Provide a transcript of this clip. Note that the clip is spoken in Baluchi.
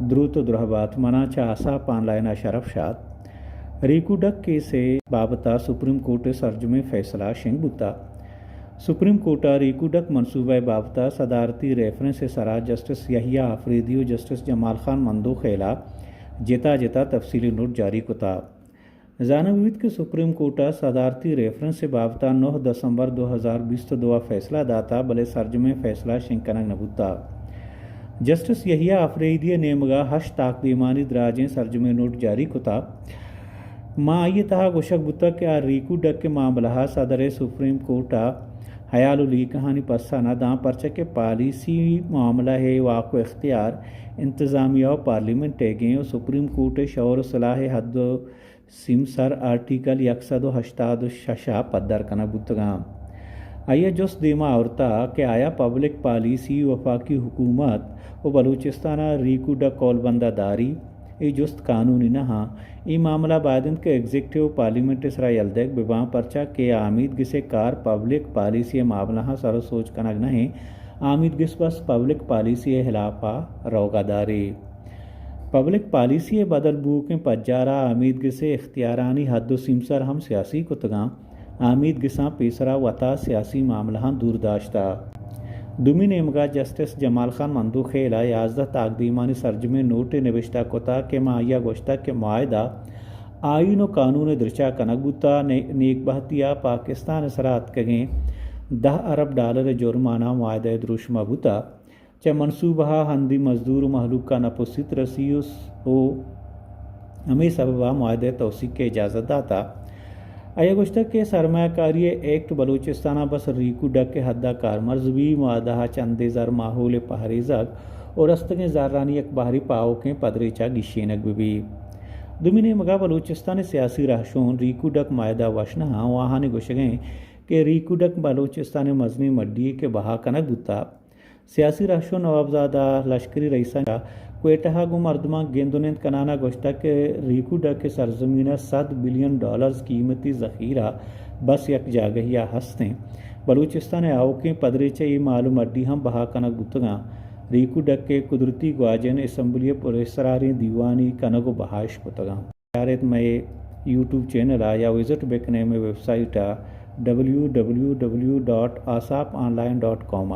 دروت و درہبات، منا چہ آساپ آن لائن ء شرف شات۔ ریکو ڈک کیس ء بابت ء سپریم کورٹ ء سرجمیں فیصلہ شنگ بوتا۔ سپریم کورٹ ء ریکو ڈک منصوبہ ء بابت ء صدارتی ریفرنس ء سرا جسٹس یحییٰ آفریدی و جسٹس جمال خان مندوخیل ء جتا جتا تفصیلی نوٹ جاری کتا۔ زانگ بیت کہ سپریم کورٹ ء صدارتی ریفرنس ء بابت ء نہ دسمبر دو ہزار بیست ء دو ء فیصلہ داتا، بلے سرجمیں فیصلہ شنگ کنگ نہ بوتا۔ جسٹس یحییٰ آفریدی ء نیمگ ء ہشت تاکدیمانی دراجیں سرجمیں نوٹ جاری کتا۔ ما آئی ء تہا گوشگ بوتگ کہ آ ریکو ڈک ء معاملہ ء صدر ء سپریم کورٹ ء ہیال و لیکہانی پسہ نہ داں، پرچہ کہ پالیسی معاملہ ء واک و اختیار انتظامیہ و پارلیمنٹ ء گیں و سپریم کورٹ ء شور و صلاح ء حد و سیمسر آرٹیکل یک سد و ہشتاد و شش ء پدر کنگ بوتگاں۔ آئی ء جست دیما آورتا کہ آیا پبلک پالیسی وفاقی حکومت و بلوچستان ء ریکو ڈک کولبند ء داری؟ اے جست قانونی نہ ہاں۔ اے معاملہ باید انت کہ ایگزیکٹو و پارلیمنٹ ء سرا یل دیگ بہ باں، پرچا کہ آ آمید گس ء کار پبلک پالیسی ء معاملہاں سر و سوج کنگ نہ انت۔ آمید گس بس پبلک پالیسی ء ہلاپ ء روگ ء داری۔ پبلک پالیسی ء بدل بوکیں پجار ء آمید گس ء اختیارانی حد و سیمسر ہم سیاسی کتگاں۔ آمید گساں پیسرا وتا سیاسی معاملہاں دور داشتہ۔ دومی نیمگا جسٹس جمال خان مندوخیل ء یازدہ تاکدیمانی سرجمیں نوٹے نبشتہ کتا کہ ما آئیا گوشتگ کہ معاہدہ آئین و قانون ء درچا کنگ بوتا، نے-، نیک بہتی ء پاکستان ء سرا اتکگیں دہ ارب ڈالر ء جرمانہ معاہدہ ء دروشم ء بوتا۔ چہ منصوبہ ء ہندی مزدور و مہلوک ء نپ و سیت رسی و س-، و ہمے سبب ء معاہدہ ء توثیق ء اجازت داتا۔ آئی ء گوشتگ کہ سرمایہ کاری ء ایکٹ بلوچستان ء بس ریکو ڈک ء حد ء کارمرز بی، معاہدہ ء چندے زر ماحول ء پہریزگ و رستگیں زرانی یک بہرے پہ آؤکیں پدریچ ء گیشینگ بہ بی۔ دومی نیمگ ء بلوچستان ء سیاسی رہشون ریکو ڈک معاہدہ وش نہ آں و آہانی گوشگ انت کہ ریکو ڈک بلوچستان ء مزنیں مڈی یے کہ بہا کنگ بوتا۔ سیاسی رہشون نوابزادہ لشکری رئیسانی کوئٹہ ء گوں مردماں گند و نند کنان ء گوشتگ کہ ریکو ڈک ء سرزمین ء صد بلین ڈالرز قیمتی ذخیرہ بس یک جاگہے ء ہست انت۔ بلوچستان ء آؤکیں پدریچ ء اے مال و مڈی ہم بہا کنگ بوتگاں۔ ریکو ڈک ء قدرتی گواجن اسمبلی ء پراسراریں دیوانی کنگ و بہا اش کتگاں۔ چاریت مئے یوٹیوب چینل ء یا وزٹ بکنے مئے ویب سائٹ ء ڈبلیو ڈبلیو ڈبلیو ڈاٹ آساپ آن لائن ڈاٹ کام ء۔